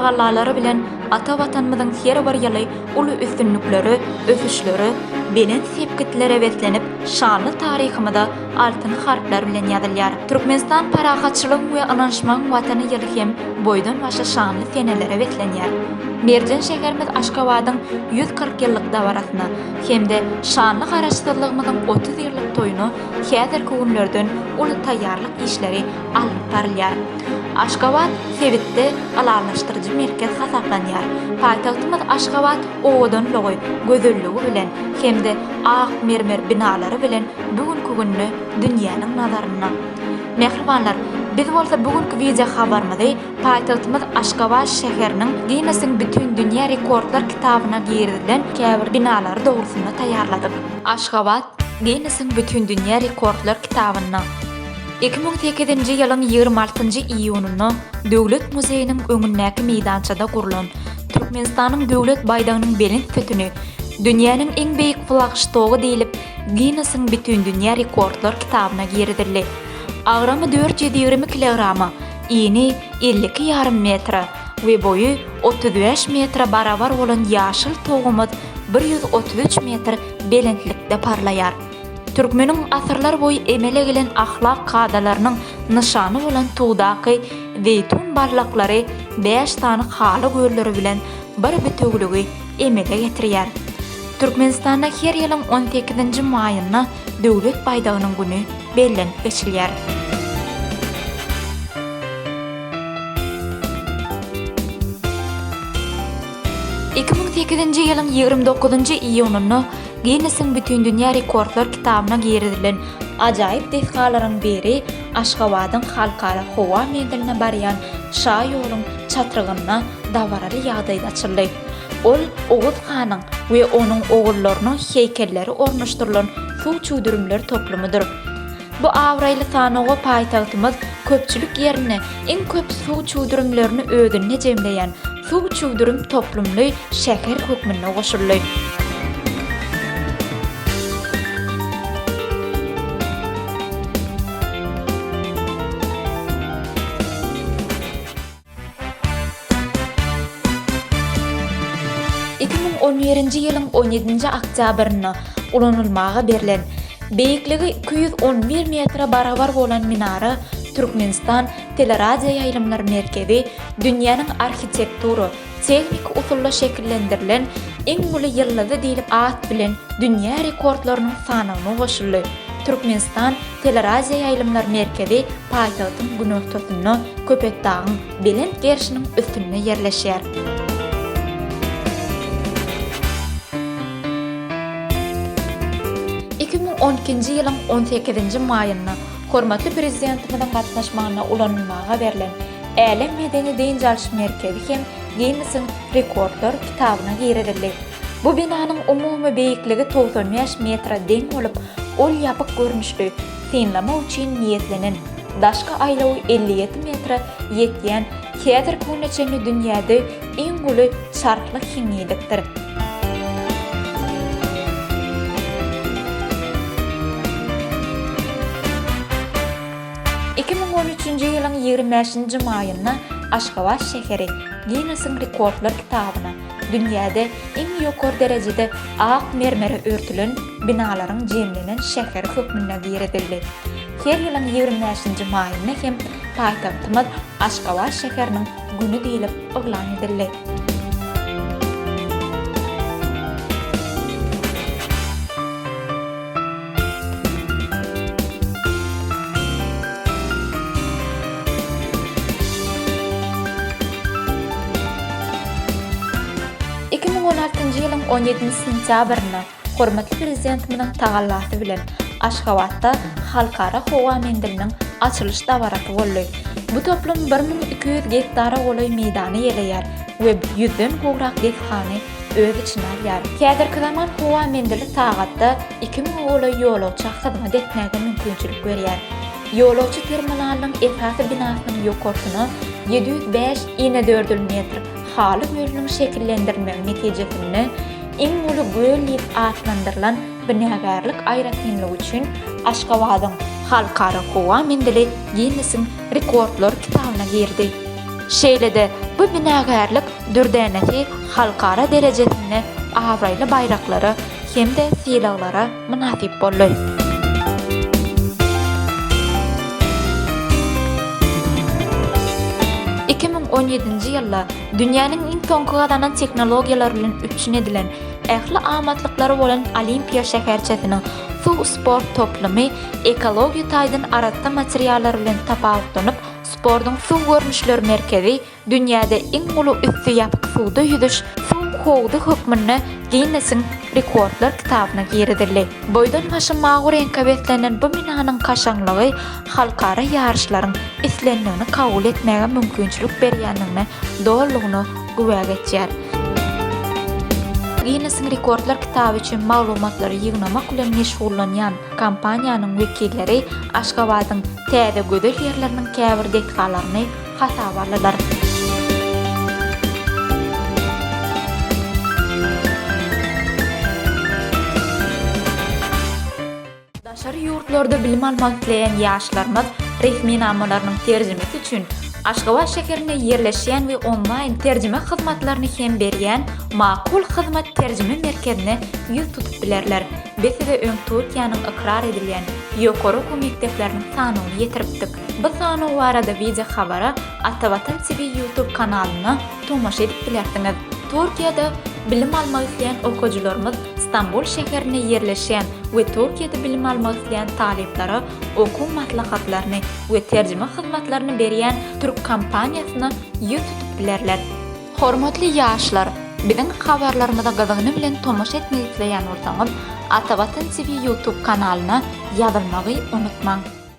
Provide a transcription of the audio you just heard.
tagallalary bilen ata Watanymyzyň her bir ýyly uly üstünliklere, ösüşlere, belent sepgitlere beslenip, şanly taryhymyza altyn harplar bilen ýazylýar. Türkmenistan parahatçylygyň we ynanyşmagyň Watany ýyly hem boýdan-başa şanly senelere beslenýär. Merjen şäherimiz Aşgabadyň 140 ýyllyk dabarasyna hem-de şanly Garaşsyzlygymyzyň 30 ýyllyk toýuna häzirki günlerden uly taýýarlyk işleri alnyp barylýar. Aşgabat sebitde ylalaşdyryjy merkez hasaplanýar. Paýtagtymyz Aşgabat owadanlygy, gözelligi bilen hem-de ak mermer binalary bilen bu günki günde dünýäniň nazarynda. Mähribanlar, biz bolsa bu günki wideo habarymyzy paýtagtymyz Aşgabat şäheriniň Ginnesiň Bütindünýä rekordlar kitabyna girizilen käbir binalary dogrusynda taýýarladyk. Aşgabat Ginnesiň Bütindünýä rekordlar kitabynda. 2008-nji ýylyň 26-njy iýunynda Döwlet muzeýiniň öňündäki meýdançada gurlan Türkmenistanyň Döwlet baýdagynyň belent sütüni dünýäniň iň beýik flagştogy diýlip Ginnesiň Bütindünýä rekordlar kitabyna girizildi. Agramy 420 kilograma, ini 52 ýarym metre we boýy 35 metre barabar bolan ýaşyl togumyz 133 metr belentlikde parlaýar. Türkmeniň asyrlar boýy emele gelen ahlak kadalarynyň nyşany bolan tugdaky zeýtun barlaklary bäş sany haly gölleri bilen bir bitewüligi emele getirýär. Türkmenistanda her ýylyň on sekizinji maýynda Döwlet baýdagynyň güni bellenip geçilýär. 2008-nji ýylyň 29-njy iýunynda Ginnesiň Bütindünýä rekordlar kitabyna girizilen ajaýyp desgalaryň biri Aşgabadyň Halkara howa menziline barýan şaýoluň çatrygynda dabaraly ýagdaýda açyldy. Ol Oguz hanyň we onuň ogullarynyň heýkelleri ornaşdyrylan suw çüwdürimler toplumydyr. Bu abraýly sanawa paýtagtymyz köpçülik ýerinde iň köp suw çüwdürimlerini özünde jemleýän suw çüwdürim toplumly şäher hökmünde goşuldy. 2011-nji ýylyň on ýedinji oktýabrynda ulanylmaga berlen, beýikligi 211 metre barabar bolan minara Türkmenistan teleradioýaýlymlar merkezi dünýäniň arhitektura, tehniki usulda şekillendirilen iň uly ýyldyzy diýlip at bilen dünýä rekordlarynyň sanawyna goşuldy. Türkmenistan teleradioýaýlymlar merkezi paýtagtyň günortasynda Köpetdagyň belent gerşiniň üstünde ýerleşýär. 2012-nji ýylyň on sekizinji maýynda hormatly Prezidentimiziň gatnaşmagynda ulanylmaga berlen Älem medeni-dynç alyş merkezi hem Ginnesiň rekordlar kitabyna girizildi. Bu binanyň umumy beýikligi 95 metre deň bolup, ol ýapyk görnüşli, synlamak üçin niýetlenen, daşky aýlawy 57 metre ýetýän häzirki güne çenli dünýäde iň uly çarhly hiňňilikdir. 2013-nji ýylyň 25-nji maýynda Aşgabat şäheri Ginnesiň rekordlar kitabyna dünýäde iň ýokary derejede ak mermere örtülen binalaryň jemlenen şäheri hökmünde girizildi. Her ýylyň 25-nji maýynda hem paýtagtymyz Aşgabat şäheriniň güni diýlip yglan edildi. 2016-njy ýylyň 17-nji sentýabrynda hormatly Prezidentimiziň tagallasy bilen Aşgabatda Halkara howa menziliniň açylyş dabarasy boldy. Bu toplum 1200 gektara golaý meýdany eýeleýär we ýüzden gowrak desgany öz içine alýar. Häzirki zaman howa menzili sagatda iki müňe golaý ýolagça hyzmat etmäge mümkinçilik berýär. Ýolagçy terminalynyň esasy binasynyň ýokarsyna 705 inedördül metr haly gölüniň şekillendirilmegi netijesinde iň uly göl diýip atlandyrylan binagärlik aýratynlygy üçin Aşgabadyň Halkara howa menzili Ginnesiň rekordlar kitabyna girdi. Şeýle-de, bu. Bu binagärlik dürdänesi halkara derejesinde abraýly baýraklara hem-de sylaglara mynasyp boldy. 2017-nji ýylda dünýäniň iň soňky gazanan tehnologiýalary bilen üpjün edilen, ähli amatlyklary bolan Olimpiýa şäherçesiniň suw sport toplumy ekologiýa taýdan arassa materiallar bilen tapawutlanyp, sportuň suw görnüşleri merkezi dünýäde iň uly üsti ýapyk suwda ýüzüş suw howzy hökmünde Ginnesiň rekordlar kitabyna girizildi. Boýdan-başa mawy reňke beslenen bu binanyň kaşaňlygy halkara ýaryşlaryň islendigini kabul etmäge mümkinçilik berýändigine dolulygyna güwä geçýär. Ginnesiň rekordlar kitaby üçin maglumatlary ýygnamak bilen meşgullanýan kompaniýanyň wekilleri Aşgabadyň täze gözel ýerleriniň käbir desgalaryny hasaba aldylar. Daşary ýurtlarda bilim almak isleýän ýaşlarymyz resminamalarynyň terjimesi üçin Aşgabat şäherinde ýerleşýän we onlaýn terjime hyzmatlaryny hem berýän Makul Hyzmat terjime merkezine ýüz tutup bilerler. Biz size öň Türkiýäniň ykrar edilýän ýokary okuw mekdepleriniň sanawyny ýetiripdik. Bu sanaw barada wideo habara Atavatan TV YouTube kanalynda tomaşa edip bilersiňiz. Türkiýede bilim almak isleýän okyjylarymyz Stambul şäherinde ýerleşýän we Türkiýede bilim almak isleýän talyplara okuw maslahatlaryny we terjime hyzmatlaryny berýän türk kompaniýasyna ýüz tutup bilerler. Hormatly ýaşlar, biziň habarlarymyza gyzgyny bilen tomaşa etmek isleýän bolsaňyz, Atavatan TV YouTube kanalyna ýazylmagy unutmaň.